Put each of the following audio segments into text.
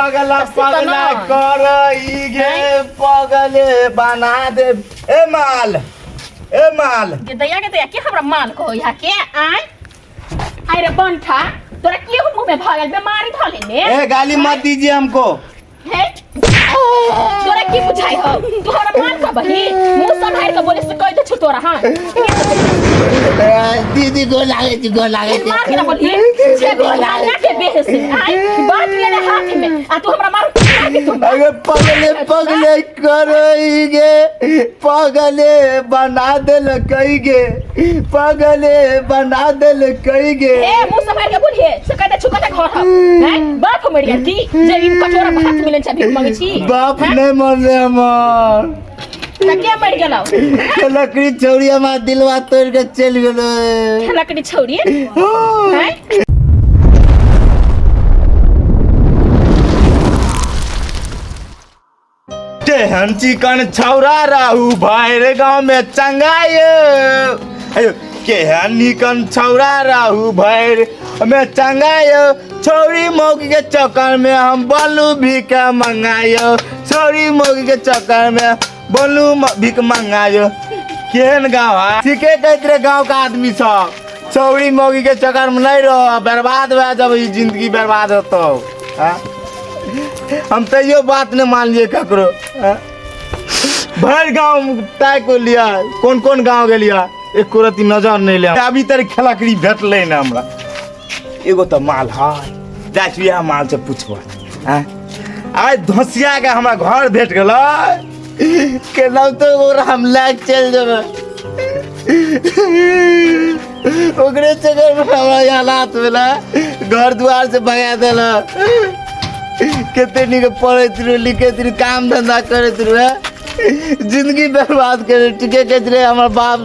पगला तऽ से तऽ पगला नहि। कर ई गे पगले बना दे ए माल ए माल गे दैया के दैया के हमरा माल कहो यहाँ के आय आय रे बंठा तोरा के मुंह में भऽ गेल बीमारी धऽ लेने ए गाली मत दीजिए हमको हे तोरा की बुझाइ हो तू हमरा माल कहबही मुंह सम्हारि के बोले से कह दे छु तोरा हां दीदी गोर लागै छी गोर लागै छी मार के ना बोलही छे ना के बेह से आय बात ले ले हाथ में आ तू हमरा मार मार के तू अरे पगले पगले करई गे पगले बना देलकै गे पगले बना देलकै गे ए मुंह सम्हारि के बोलही से कह दे छु कते घर हो हैं बाप मर गेल की जे ई कटोरा भात मिलन छै भीख मंगै छी बाप नहीं मरले हमर त के मर गेलौ लकड़ी छौड़ी हमार दिलवा तोड़ के चलि गेलै लकड़ी छौड़ी हैं तेहन चिकन छौरा रहू भैर गाँव में चंगाय अयो केहन निकन छौरा रहू भैर में चंगाय छौरी मौगी के चक्कर में हम बलू भीख मंगायो छौरी मौगी के चक्कर में बलू भीख मंगायो केहन गाँव है ठीके कहते रहे गाँव का आदमी सब छौरी मौगी के चक्कर में नहीं रह बर्बाद भए जब ई जिंदगी बर्बाद होतो हाँ? हम तैयो बात नहीं मान लिए ककरो हाँ? भरि गाँव ताकि लिया कोन कोन गाँव गेलिया एको रत्ती नजर नहीं ले अभी तक खेलकड़ी भेटलै ने हमरा एगो तऽ माल है जाइ छी इएह माल से पुछबै आँय आइ धोसिया के हमरा घर भेट गेलै केना तऽ ओकरा हम लए कऽ चलि जेबै ओकरे चक्कर में हमरा ई हालात भेलै घर दुआर से भगा देलक कते नीक पढ़ैत रहे लिखैत रहे काम धंधा करैत रहे जिंदगी बर्बाद करे ठीके कहैत रहे हमर बाप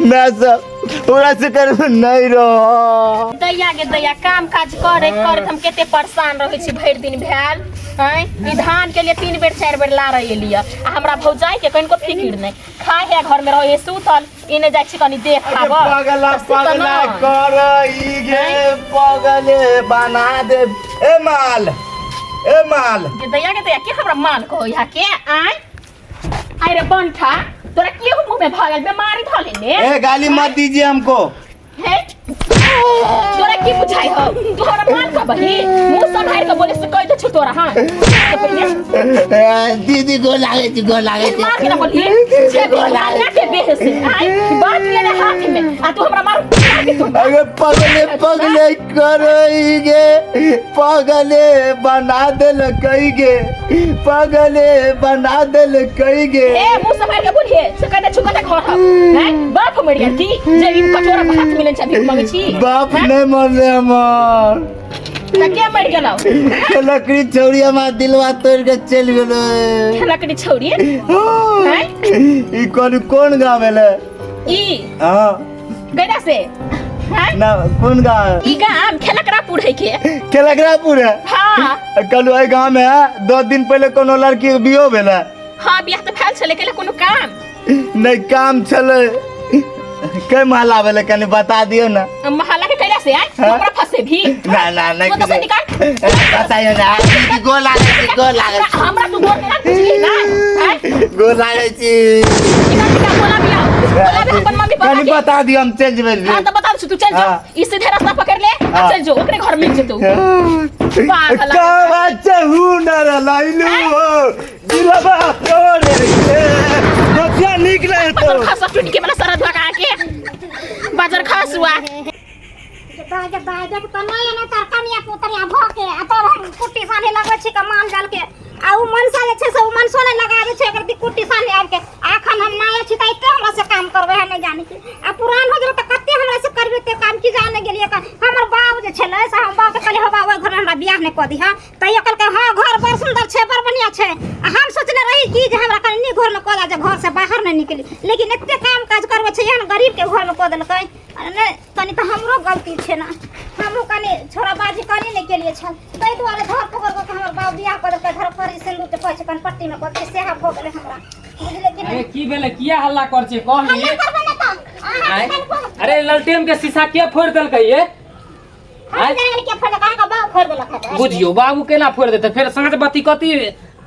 माय सब ओकरा से कर नहीं रह दैया गे दैया काम काज करे करे हम कते परेशान रहै छी भरि दिन भेल हैं ई धान के लिए तीन बेर चारि बेर ला रही लिए आ हमरा भौजाई के कनिको फिकिर नहीं खाए है घर में रहे सुतल इने जाइ छी कनी देख अरे आब पगला पगला कर ई गे पगले बना दे ए माल ए माल गे दैया गे दैया के हमरा माल कहो यहाँ के आय आय रे बंठा तोरा के मुंह में भऽ गेल बीमारी धऽ लेने ए गाली मत दीजिए हमको हे तोरा की बुझाइ हो तू हमरा माल कहबही मुंह सम्हारि के बोले से कह दे छु तोरा हां दीदी गोर लागै छी गोर लागै छी मार के ना बोलही छे ना के बेह से आय बात ले ले हाथ में आ तू हमरा मार मार के तू अरे पगले पगले करई गे पगले बना देलकै गे पगले बना देलकै गे ए मुंह सम्हारि के बोलही से कह दे छु कते घर हो हैं बाप मर गेल की जे ई कटोरा भात मिलन छै भीख मंगै छी बाप नहीं मरले हमर त के मर गेलौ लकड़ी छौड़ी हमार दिलवा तोड़ के चलि गेलै लकड़ी छौड़ी हैं ई कोन कोन गाँव भेलै ई हाँ गैरा से हैं ना कोन गाँव ई गाम खेलकरापुर है के केलकरापुर है हाँ कहलू एहि गाँव में 10 दिन पहिले कोनो लड़की के बियो भेलै हाँ बियाह तऽ भेल छलै केला कोनो काम नहि काम छलै कै महला भेलै कनि बता दियौ ने महला के कैला से आय हाँ? हमरा फंसे भी ना ना नहि तो से निकाल बताइयो ना गोर लागै छी गोर लागै छी हमरा तू गोर मेरा बुझली ना आय गोर लागै छी निकाल निकाल बोला भी आओ बोला भी अपन मम्मी पापा कनि के बता दियौ हम चलि जेबै हाँ तो बता दू तू चल जा हाँ। ई सीधे रास्ता पकड़ ले आ हाँ। चल जो ओकरे घर मिल जेतौ पागल कहाँ चहु न लैलू हो दिलबा तोरे के नथिया नीक रहे तो बाजर खास टूट के मला सरद भगा के बाजर खास हुआ बाजे बाजे के तऽ नहि एना तर कनिया पुतरिया भऽ के आ तब हम कुट्टी सानी लगबै छी के माल जाल के आ उ मनसा जे छै से उ मनसो नहि लगाबै छै एकर कुट्टी सानी आबि के आ एखन हम नया छी तऽ एते हमरा से काम करबै हम नहि जानै छी आ पुरान हो गेलै तऽ कते हमरा से करबै ते काम की जाने गेलियै तऽ हमर बाप जे छलै से हम बाप के कहलियै हौ बाप ओहि घरमे हमरा बियाह नहि कऽ दिहऽ तैयो कहलकै हँ घर बड़ सुन्दर छै बड़ बढ़िआँ छै आ हम सोचने रही कि जे हमरा कनि नीक घरमे कऽ दे जे घरसँ बाहर नहि निकली लेकिन एते काम काज करबै छै एहन गरीबके घरमे कऽ देलकै अरे नहि कनि तऽ हमरो गलती छै ने हमहूँ कनि छोड़ाबाजी कनि नहि केलियै छल ताहि दुआरे धर पकड़ कऽ हमर बाप बियाह कऽ देलकै धर फरी सिन्दूर जे कहै छै कनि पट्टीमे कऽ देलकै सएह भऽ गेलै हमरा बुझलियै कि अरे नहि की भेलै किया हल्ला कर छै कहली हल्ला करबै ने तऽ अहाँ आँय? कनि अरे ललटेन के शीशा के फोड़ देलकै ये हम आँय? जाने के फोड़ देलक, अहाँके बाबू फोड़ देलक हेतै। बुझियौ बाबू केना फोड़ि देतै फेर साँझ बत्ती कथी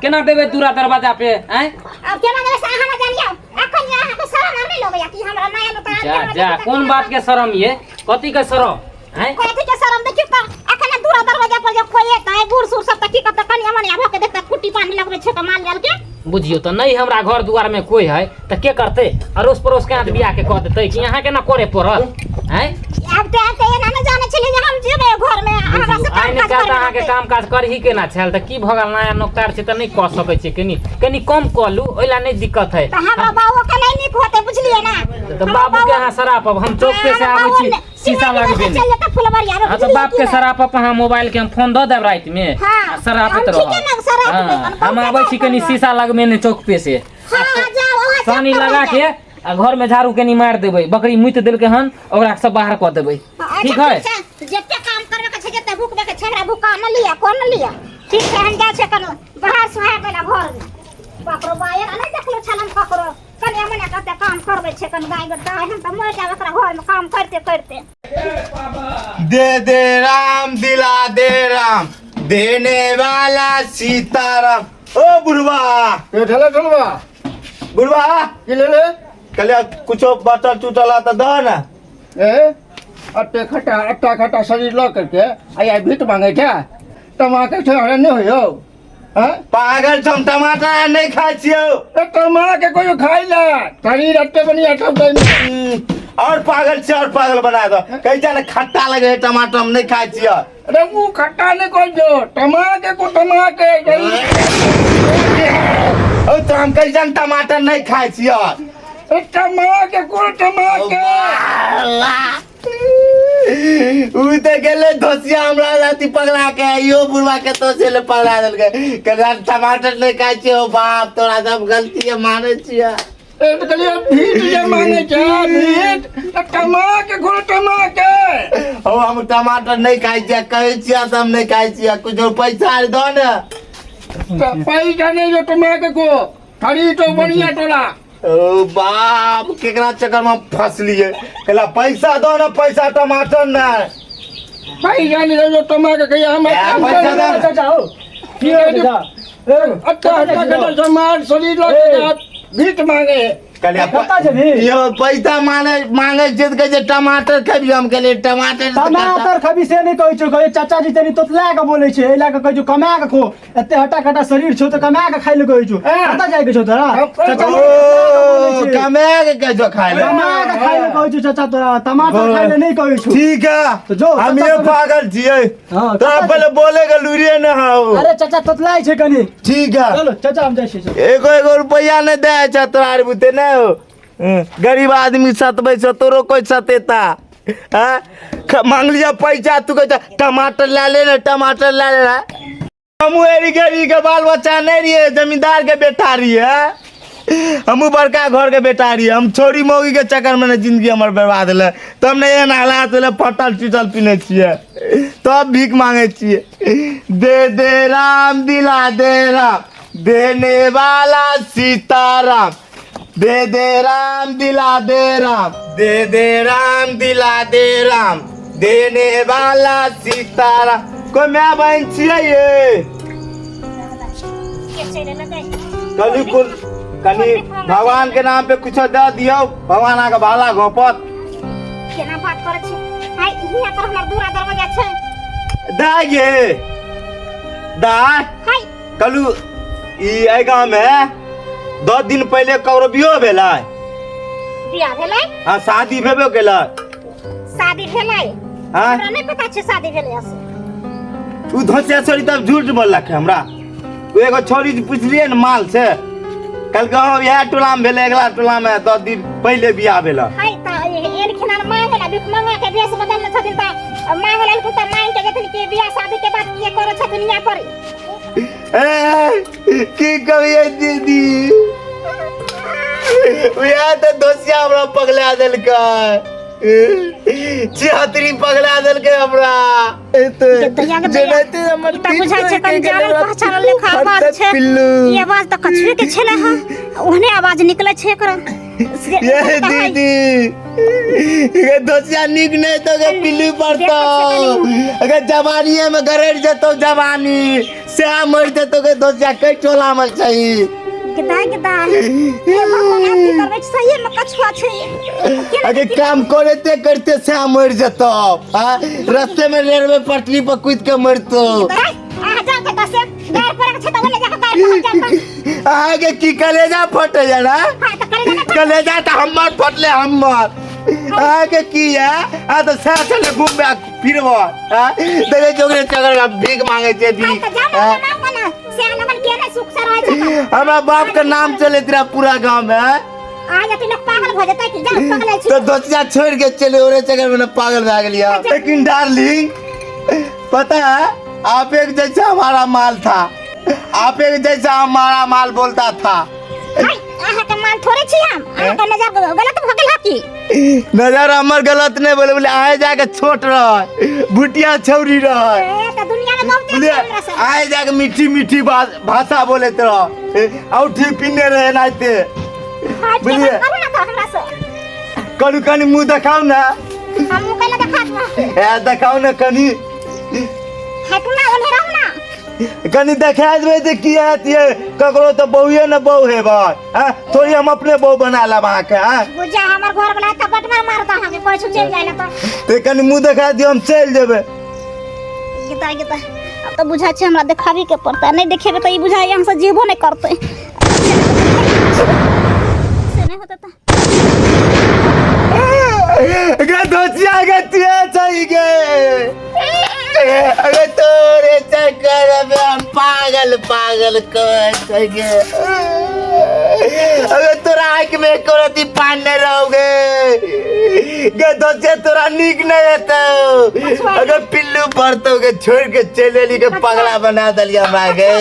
केना देबै दूरा दरवाजा पे आँय आब केना देबै से अहाँ ने जानियौ अखन जे अहाँके शरम आर नहि लगैया कि हमरा नया नुता जा जा कोन बात के शरम ये कथी के शरम आँय कथी के शरम देखियौ तऽ अखन दूरा दरवाजा पर जे खोए तऽ बूढ़ सूढ़ सब तऽ की करतै कनिया मनिया भऽ के देखतै कुट्टी पानी लगबै छै तऽ माल जाल के बुझियौ तऽ नहि हमरा घर दुआर में कोई है तऽ के करतै अड़ोस पड़ोस के हाथ बियाह के कह देतै कि यहाँ के ना करे पड़त आँय आब तऽ आब तऽ एना नहि जानै छलियै जे हम जेबै घर में हमरा से आइ काम ने काज चाहता करबै अहाँके काम काज करही केना छल तऽ की भऽ गेल नया नोकतार छै तऽ नहि कऽ सकै छियै कनि कनि कम कऽ लू ओहि लए नहि दिक्कत है तऽ हमरा बाबू के नहि नीक होतै बुझलियै ना तऽ बाबू के अहाँ सरापब हम चौक पे से आबै छी शीशा लगबे चलि नहि जेतै फुलबरिया हाँ तऽ बाप के सरापब अहाँ मोबाइल के हम फोन दऽ देब राति में हाँ, आ सरापैत हम रहब ठीके ने सरापबै, हाँ, हम हम आबै छी कनि शीशा लगबे नहि चौक पे से हाँ हाँ जाओ अहाँ सानी लगा के आ घर में झाड़ू कनि मारि देबै बकरी मुति देलकै हन ओकरा सब बाहर कऽ देबै ठीक है जते काम करबे के छै जते भूखबे के छै हमरा भूखा न लिया कोन न लिया ठीक छै हम जाइ छै कनो बाहर सुहा गेला घर में बाप रे बा एना नहि देखलो छल हम ककरो कनिया मनिया कते काम करबै छै कन गाय गोटा हम तऽ मरि जायब एकरा घर में काम करते करते दे दे राम दिला दे राम देने वाला सीताराम ओ बुढ़वा ए ढेला ढलवा बुढ़वा की लेले कहलियै कुछो बचल चुटल है तऽ दह ने ए अट्टे खट्टा अट्टा खट्टा शरीर लऽ करके आ आइ भीख मांगे छै टमाटर छै हमरा नहि होइयो हैं पागल छौ हम टमाटर आर नहि खाइ छियौ ए टमा के कोई खाइ ला शरीर अट्टे बनी अट्टा दै और पागल छै और पागल बना दो कहि जा ने खट्टा लगे है टमाटर हम नहि खाइ छियै अरे वो खट्टा नहीं कोई जो टमा के को टमा के ओ तो हम कहि जा ने टमाटर नहि खाइ छियै ए टमा के को टमा के उ तऽ गेलै धोसिया हमरा अथी पगला के इहो बुढ़वा के तो से पगला देलकै कहलकै टमाटर नहि खाइ छियै ओ बाप तोरा सब गलती है मानै छियै ए तऽ कहलियै भीट जे मांगे छै भीट तऽ टमा के घोर टमा के हो हम टमाटर नहि खाइ छियै कहै छियै तऽ हम नहि खाइ छियै कुछो पैसा आर दऽ ने तऽ पैसा नहि जो टमा के को खरी तो बढ़िया टोला ओ बाप केकरा चक्कर में फंसलियै कहला पैसा दऽ ने पैसा टमाटर ने पैसा नहीं जो टमा के कहिया हम ए, पैसा दऽ ने। चाचा हो की हो चाचा ए, अच्छा अच्छा कटल समाज शरीर लग ए। भीख मांगे कहलियै कतऽ जेबही? यौ पैसा मांगे मांगे छियै तऽ कहै छै टमाटर खेबियौ हम कहलियै टमाटर तऽ टमाटर खबी से नहि कहै छौ कहै चाचा जी तनी तोतला के बोलै छै एहि लए कऽ कहै छौ कमा के खो एते हटा खटा शरीर छौ तऽ कमा के खाइ लए कहै छौ ए। कतऽ जाइ के छौ तोरा चाचा ओ कमा के कहै छौ खाइ लए कमा के खाइ लए कहै छौ चाचा तोरा टमाटर खाइ लए नहि कहै छौ ठीक है तऽ जो, हम चाचा ये सब- पागल छियै हाँ, तोरा चाचा- पहिले बोले के लूरिये न हौ अरे चाचा तोतलाइ छै कनी ठीक है चलो चाचा हम जाइ छियै चलो। एगो एगो रुपैआ नहि दै छै तोरा आर बुते नहि हो गरीब आदमी सतबै छै तोरो कोइ सतेता हाँ मांगलियै पैसा तू कहै छै टमाटर लए ले ने टमाटर लए ले ने हमहूँ एरी गरीब के बाल बच्चा नहि रहियै जमींदार के बेटा रहियै हमहूँ बड़का घर के बेटा रहियै हम छोरी मौगी के चक्कर में ने जिंदगी हमर बर्बाद भेलै तब ने एहन हालात भेलै फटल टूटल पीने छियै तब भीख मांगै छियै दे दे राम दिला दे राम देने वाला सीताराम दे दे राम दिला दे राम दे दे राम दिला दे राम देने वाला सीताराम कोई माय बहन छियै ये के चलि एलै कनी कुल कनी भगवान के नाम पे कुछो दऽ दियौ भगवान अहाँके भाला घोपत केना बात करै छी हाय हियाँ पर हमर दूरा दरवाजा छै दाय गे दाय हाय कहलू ई एहि गाँवमे 10 दिन पहिले ककरो बियो भेलै बियाह भेलै हँ शादी भेबो केलै शादी भेलै हँ हमरा नहि पता छै शादी भेलै से ओ धोसिया छोरी तब झूठ बोललक हमरा ओ एगो छोरी जे पुछलियै ने माल से कहलकै हँ इएह टोलामे भेलै अगिला टोलामे 10 दिन पहिले बियाह भेलै हाय तऽ एलखिन हन मांगे ला भीख मंगा के भेष बदलने छथिन तऽ मांगे ला एलखिन तऽ मांग के जेथिन कि बियाह शादी के बात किए करै छथिन यहाँ पर ए, की कहियै दीदी उएह तऽ दोसिया हमरा पगला देलकै। छिहत्तरी पगला देलकै हमरा। दैया के दैया, जेनाहिते हमर ई तऽ बुझाइ छै कनि जानल पहचानल लेखा आवाज छै। पिल्लू। ई आवाज तऽ कछुए के छलै हँ, ओहने आवाज निकलै छै एकरा। ये दीदी, ये दोसिया नीक नहीं तो गे पिल्लू पड़तो, अगर जवानीए में गरड़ जेतो, जवानी से मर जेतो गे। दोसिया कई टोला में छै। गिदा गिदा, हे भगवान, आब की करबै? सहिए में कछुआ छै। अगर काम करते करते से मर जेतो, हाँ, रास्ते में रेलवे पटरी पर कूद के मरतो। अहाँ जाउ कतऽ से गाड़ पर छै तऽ ओने जाके गाड़ पकड़ जाउ तऽ। अहाँके की कलेजा फटे जा ना? हाँ तऽ कलेजा नहि। कलेजा तऽ हमर फटले हमर, अहाँके की है? आ तऽ सएह छलै घुमबे फिरबो। हाँ, देखै छियै ओकरे चक्कर में भीख मांगे छै हाँ भीख। तऽ जाउ ने। हाँ? ओने ओने से लगन के नहि सुख से रहै छै तऽ। हमरा बाप के नाम चलैत रहे पूरा गांव में। अहाँ जते लोक पागल भऽ जेतै कि जाउ पगलै छी। तो दोसिया छोड़ के चले, ओरे चक्कर में ना पागल भए गेलियै। लेकिन डार्लिंग, पता है, आप एक जैसा हमारा माल था, आप एक जैसा हमारा माल बोलता था। हाय, अहाँके माल थोड़े छी हम। अहाँके नजर गलत भऽ गेल हँ की? नजर हमर गलत नहीं बोले, बोले आए जाके छोट रह भुटिया छौरी रह। ए तऽ दुनिया में बहुते बोले छै हमरा सब। आए जाके मीठी मीठी भाषा बोले रह, औठी पीने रहे नाते। हाथ के बुझलियै? बात करू ने तऽ हमरा से। करू, कनी मुँह देखाउ ने। हम मुँह कैला देखा देब? ए देखाउ ने कनी। हटू ना, ओन्हे रहू ना। कनी देखा देबै तऽ की हैत ये? ककरो तऽ बहुए ने बहु हेबै, हाँ? थोड़ी हम अपने बहु बना लेब अहाँके, हाँ? बुझा हमर घर वाला तऽ बटमा मारता अहाँके, कहै छु चलि जाइ ला तऽ। तऽ कनी मुँह देखा दियौ, हम चलि जेबै। गिता गिता, आब तऽ बुझाइ छै हमरा देखाबी के पड़तै, नहि देखेबै तऽ ई बुझाइ यहाँ से जीबो नहि करतै। से नहि होतै तऽ गे धोतिया गे तिया छै गे, अरे तोरे चक्कर में हम पागल पागल कहै छै गे। अरे तोरा आँखि में एको रत्ती पानि नहि रहोगे गे धोतिया, तोरा नीक नहि हेतौ अगर पिल्लू पड़तौ गे। छोड़ के चलि एली के, पगला बना देलियै हमरा गे।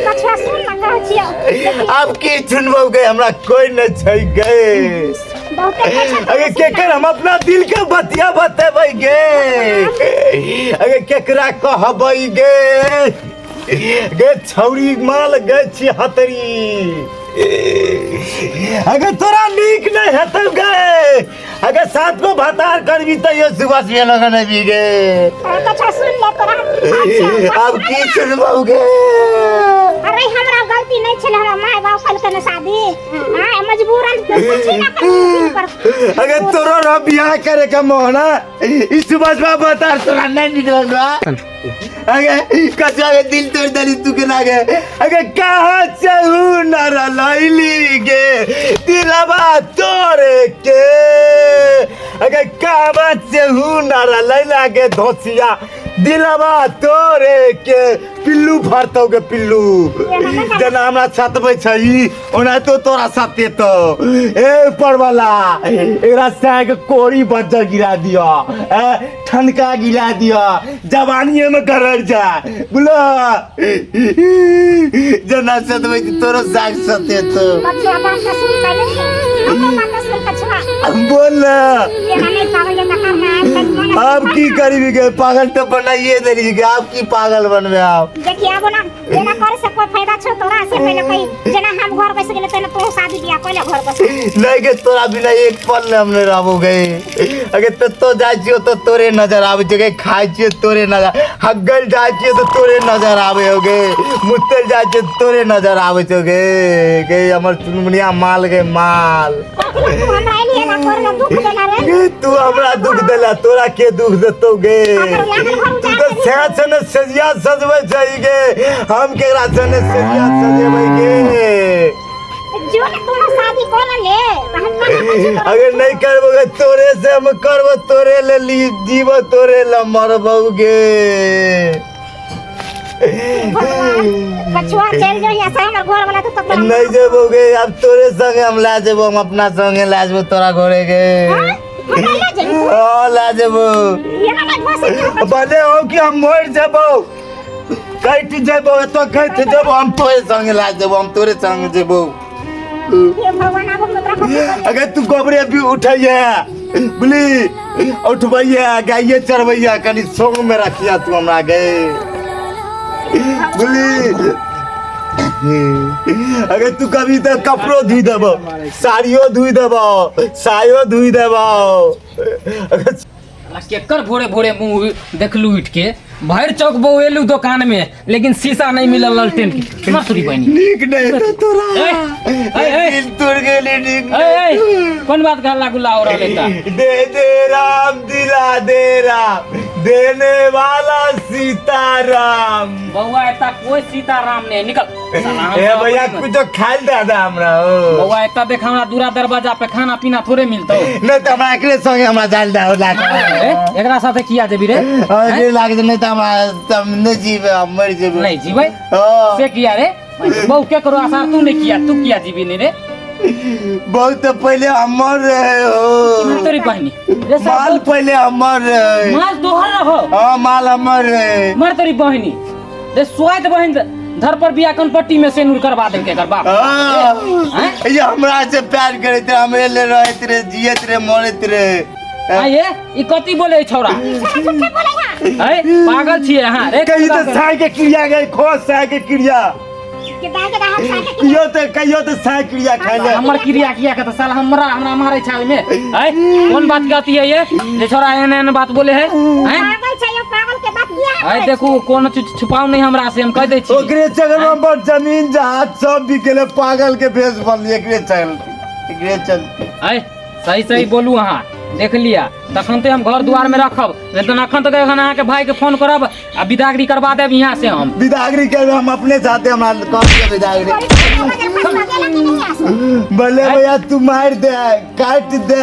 कछुआ, सुन ना, कहै छियौ। आब की सुनबौ गे? हमरा कोई नहि छै गे। बहुते कहै छै। अरे केकर हम अपना दिल के बतिया बतेबै गे? अरे केकरा कहबै गे? गे छौरी माल गे छिहत्तरी, अगर तोरा नीक नहीं हेतौ गे, अगर सात गो भतार करबी तैयो सुबह से लगन अबी गे। कछुआ, सुन ले तोरा हम की कहै छियौ। अब की सुनबौ गे? अरे हमरा गलती नहीं छलै, हमरा माय बाप कलकै ने शादी, हाँ मजबूरन छी ना करी पर। अगर तोरो रह बियाह करे के मोहन ई सुबह सुबह बता तोरा नहीं निकलल बा। अगे कचरा के दिल तोड़ दली तू के लागे। अगे कहाँ चहु न लैली गे दिलवा तोड़े के? अगे कहाँ चहु न लैला गे धोसिया दिलवा तोड़े के? पिल्लू फरतौ गे पिल्लू, जेना हमरा सतबै छै ई ओनाहितो तोरा सतेतौ। ए ऊपर वाला, एकरा सैग कोरी बज्जर गिरा दियो, ए ठनका गिरा दियो, जवानिये में गरड़ जा बोलो। जेना सतबै छै तोरो साग सतेतौ। कछुआ, बात के सुन पहिले, हमर बात के सुन कछुआ। बोल ना। एना नहीं पागल जकाँ करना है कनि। अब की करबी गे? पागल तो बनाइए देली गे, अब की पागल बनबे आप? देखिए, आबो ना एना करे से कोई फायदा छौ तोरा? से पहिले कही, जेना हम घर बस गेले तेना तू शादी बियाह पहिले घर बस। नहीं गे, तोरा बिना एक पल ने हम नहीं रहबो गे। अगर तो तो जाइ छियो तो तोरे नजर आबै छै गे, खाइ छियो तोरे नजर, हगल जाइ छियो तो तोरे नजर आबै हो गे, मुतल जाइ छियो तोरे नजर आबै छौ गे। गे हमर चुनमुनिया माल गे माल। कथी तू हमरा एली एना करे ला दुख देला रे? गे तू हमरा दुख देला, तोरा के दुख देतौ गे? हमर लागल घर तू उजाड़ तऽ देली। सएह छै ने सजिया सजबै छै गे, हम केकरा छै ने सजिया सजेबै गे? जो ने तोरा शादी कोना ले तऽ हम कहाँ कहै तोरा? अगर नहीं करबो गे, तोरे से हम करबो, तोरे ले ली जीवो, तोरे ले मरबो गे। भगवान, कछुआ चलि जो यहाँ से, हमर घर वाला तो तोरा नहीं जेबो गे, अब तोरे संगे हम ला जेबो, हम अपना संगे ला जेबो तोरा घरे गे। हाँ? हमरा ले जेबी? हाँ, ला जेबो। एना नहि भऽ सकैए। भले हो कि हम मर जेबो, कटि जेबो, एतऽ कटि जेबो, हम तोरे संगे ला जेबो, हम तोरे संगे जेबो। हे भगवान, आब हम तोरा कथी करियै? अगर तू गोबरे भी उठैये। बुझली उठबैया गाइये चरबैया कनि संग में रखिया तू हमरा गे बुझली अगर तू कभी तो कपड़ो धोई देबो साड़ियो धोई देबो सायो धोई देबो अगर साला केकर भोरे भोरे मुंह देखलू उठ के भरि चौक बौएलू दोकान में लेकिन शीशा नहीं मिलल लालटेन के मर तोरी बहिनी नीक नहीं तो तोरा ए, ए, ए। दिल तोड़ गेली नीक ए, ए, कोन बात के हल्ला गुल्ला हो रहल है ता? दे दे राम दिला दे राम देने वाला सीताराम बौआ एता कोई सीताराम नहीं निकल साला हम ए सब भैया अपने- कुछ तो खाइल दादा हमरा हो बौआ एता देख हमरा दूरा दरवाजा पे खाना पीना थोड़े मिलतो नहीं तो हमरा एकरे संगे हमरा जाल दा लाग ए, एकरा साथे किया जेबी रे अरे लाग जे नहीं तो हमरा तब नहीं जीवे हम मर जेबे नहीं जीबै हाँ। से किया रे बहू के करो आसार तू नहीं किया तू किया जीबी नहीं रे बहुत तो पहले हमर रहे हो तोरी बहिनी रे साहब, माल पहले हमर रहे माल तोहर रहो हाँ माल हमर रहे मर तोरी बहिनी रे स्वाद बहिन धर पर बिया कन पट्टी में सेनूर करवा देलके एकर बाप हाँ। हैं? ये हमरा से प्यार करैत रहे हमरे ले रहैत रहे जियत रहे मरैत रहे आ ये ई कथी बोले छौड़ा झूठे बोले यहाँ है पागल छियै अहाँ रे कहियो तो साय के क्रिया गई खोज साय के क्रिया कि दाई के दाई हम साथे कहियो तो कहियो तो साय क्रिया खाइ ले हमर क्रिया किया के त साला हमरा हमरा मारै छै ओइमे है कोन बात कहती है ये जे छोड़ा एहन एहन बात बोले है हैं पागल छै यो पागल के बात किया है देखू कोनो चीज छुपाउ नहीं हमरा से हम कह दै छी ओकरे चक्कर में हमर जमीन जहाज सब बिकेले पागल के भेष बनली एकरे चलते एकरे चलते है सही सही बोलू अहाँ देख लिया तखन ते हम घर द्वार में रखब नहीं तो अखन तक एखन अहाँके भाई के फोन करब आ विदागरी करवा देब यहाँ से हम विदागरी के हम अपने साथे हमरा कह दिया विदागरी भले भैया तू मार दे काट दे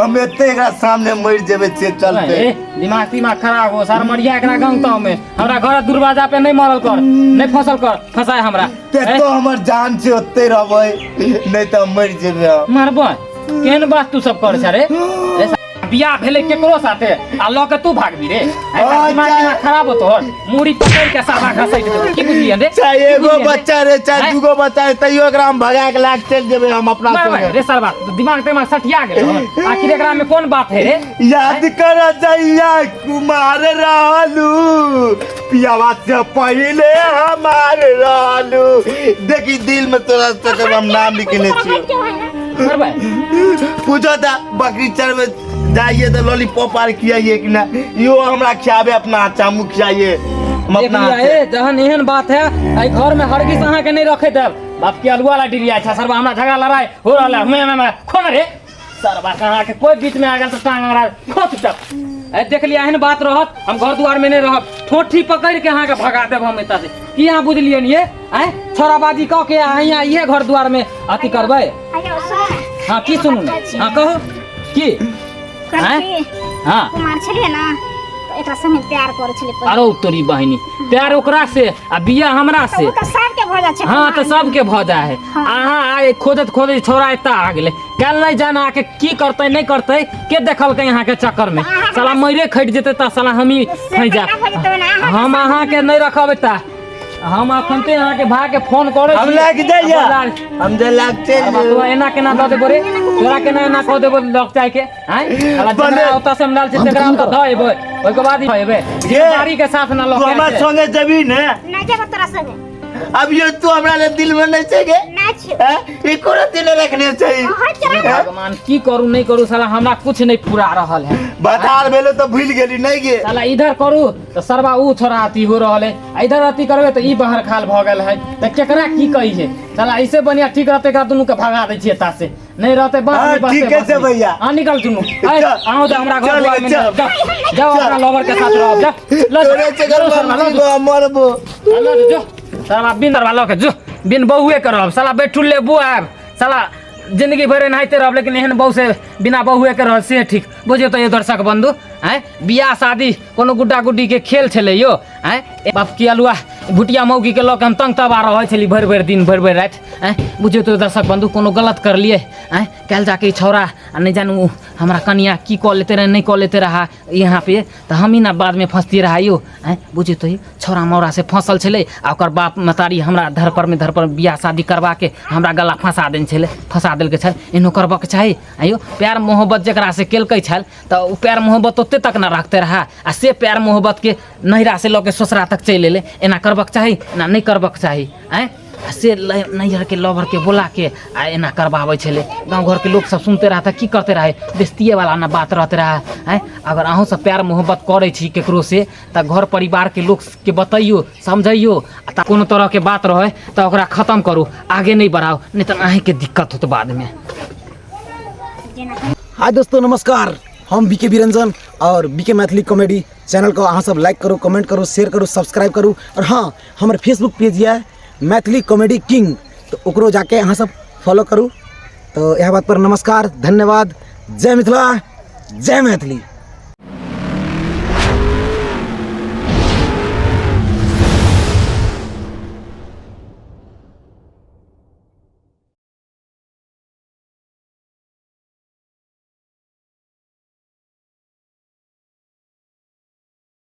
हम एते एकरा सामने मर जेबे से चलते ए, दिमाग तिमाग खराब हो सार मरिया एकरा गंगता में हमरा घर दरवाजा पे नहीं मरल कर नहीं फसल कर फंसाए हमरा ते ए, तो हमर जान से ओते रहबै नहीं तो हम मर जेबे हम। मारबै केहन बात तू सब कर छ रे रे बियाह भेलै केकरो साथे आ लऽ के तू भागबी रे हाँ, दिमाग चाहे- दिमाग खराब होतो हर मूड़ी पकड़ के साला घसैट देबो की बुझलियन रे चाहे की एगो बुझलियन रे? बच्चा रे चाहे हैं? दूगो बच्चा रे तैयो एकरा हम भगा के लाके चलि जेबै हम अपना मारबै संगे रे सरबा दिमाग तिमाग सठिया गेल हन। आखिर एकरा में कोन बात है रे याद कर जइया कुमार रहलू पियावा से पहिले हमार रहलू देखी दिल में तोरा तक हम नाम लिखने छियो मरबै पूछो था बकरी चरवे जाइए तो लॉलीपॉप आर खियाइए कि ना यो हमरा खियाबे अपना चामू खियाइए हम देख अपना लिया, हाथ से। ए जहन एहन बात है एहि घर में हरगिज अहाँ के नहीं रखे देब बाप के अलुआ ला डिरिया छै सरबा हमरा झगड़ा लड़ाई हो रहल है मैं खोन रे सरबा के अहाँ के कोई बीच में आ गेल तऽ टांग अड़ा खो चुपचाप ए देख लिया एहन बात रहत हम घर दुआर में नहीं रहब ठोठी पकड़ के अहाँ के भगा देब हम एतऽ से की अहाँ बुझलियन ये आँय छोराबाजी कऽ के अहाँ यहाँ इहे घर दुआर में अथी करबै अयो सुन हाँ की सुनू ने हाँ कहू की आँय? हाँ कुमार छलियै ने तऽ एकरा संगे प्यार करै छलियै पहिले। अरो तोरी बहिनी प्यार ओकरा से आ बिया हमरा तऽ से ओ तऽ सबके भऽ जाइ छै हाँ तऽ सबके भऽ जाइ है हाँ। अहाँ आइ खोजत खोजत छोड़ा एतऽ आ गेलै काल्हि नहि जान अहाँके की करतै नहि करतै के देखलकै अहाँके चक्कर में अहाँ साला मरे खटि जेतै तऽ साला हमही से फँसि केना भऽ जेतै ने, जायब अहाँ हम अहाँके नहि रखब एतऽ हम अखनते अहाँके भाय के फोन करै हम छी लाग जाइया आ बोला- हम जे लाग चलि अरे बाप, तोरा एना केना दऽ देबो रे तोरा केना एना कऽ देबो लग जाय के आँय साला बने- जकरा ओतऽ से हम लाल छै तकरा ओतऽ धऽ एबै ओहिके बाद ही एबै जिम्मेदारी के साथ ना लऽ तू के हमरा आयल छै। संगे जेबी ने नहि जेबो तोरा संगे अब ये तू हमरा ले दिल में नहीं छै गे नहि छियौ हैं? ई कोनो दिल रखने छै अहाँ चला भगवान की करू नहीं करू साला हमरा कुछ नहीं पूरा रहल है बता भेलो तो भूल गेली नहीं गे साला इधर करू तऽ सरबा ऊ छोड़ा अथी हो रहल है आ इधर अथी करबै तऽ ई बाहर खाल भऽ गेल है तऽ केकरा की कही है साला ऐसे बढ़िया ठीक रहतै एकरा दुनू के भगा दै छियै एतऽ से नहीं रहतै बस हाँ, नहीं बसते, ठीके बस छै नहीं। भैया। हाँ निकल दुनू आए, चल। आउ तऽ हमरा घर चल, दुआर में चल। नहीं, जाओ जाओ अपना लवर के साथ रहो जाओ लो तोरे चक्कर लो में सरबा, हम लो जीबो, मरबो लो जो साला बिन दरवा लऽ के जो बिन बहुए के रहब साला बैठुले बुआ आयब साला जिंदगी भरि एनाहिते रहब लेकिन एहन बहु से बिना बहुए के रहल से ठीक बुझियौ तऽ यो दर्शक बंधु आँय बियाह शादी कोनो गुड्डा गुड्डीके खेल छलै यौ आँय बाप की अलुआ भुटिया मौगीके लऽ कऽ हम तंग तबाह रहै छली भरि भरि दिन भरि भरि राति आँय बुझियौ तऽ दर्शक बंधु कोनो गलत करलियै आँय काल्हि जाके ई छौड़ा आ नहि जानू हमरा कनिया की कऽ लेते रहै, नहि कऽ लेते रहा यहाँ पे, तऽ हमही ने बादमे फँसती रहा यौ। आँय बुझियौ तऽ छौड़ा मौड़ा से फँसल छलै आ ओकर बाप महतारी हमरा धरपरमे धरपर बियाह शादी करबाके हमरा गला फँसा देने छलै, फँसा देलकै छल। एहनो करबऽके चाही? आँय यौ, प्यार मोहब्बत जकरासँ केलकै छल तऽ ओ प्यार मोहब्बत ओते तक ने रखते रहा, आ से प्यार मोहब्बतके नैहरासँ लऽ के ससुरा तक चलि एलै। एना करबऽके चाही? एना नहि करबऽके चाही। आँय आ से नैहरके लवरके बोलाके आ एना करबाबै छलै। गाँव घरके लोक सब सुनते रहै तऽ की करते रहै? बेजतिएवला ने बात रहते रहै। आँय अगर अहूँ सब प्यार मोहब्बत करै छी ककरोसँ तऽ घर परिवारके लोकके बतैयौ, समझैयौ, आ तऽ कोनो तरहके बात रहै तऽ ओकरा खतम करू, आगे नहि बढ़ाउ, नहि तऽ अहीँके दिक्कत होत बादमे। हाय दोस्तों नमस्कार, हम बीके बिरंजन और बीके मैथिली कॉमेडी चैनल को अहाँ सब लाइक करू, कमेंट करू, शेयर करू, सब्सक्राइब करू। और हाँ, हमर फेसबुक पेज यऽ मैथिली कॉमेडी किंग, तो ओकरो जाके अहाँ सब फॉलो करू। तो यह बात पर नमस्कार, धन्यवाद, जय मिथिला, जय मैथिली।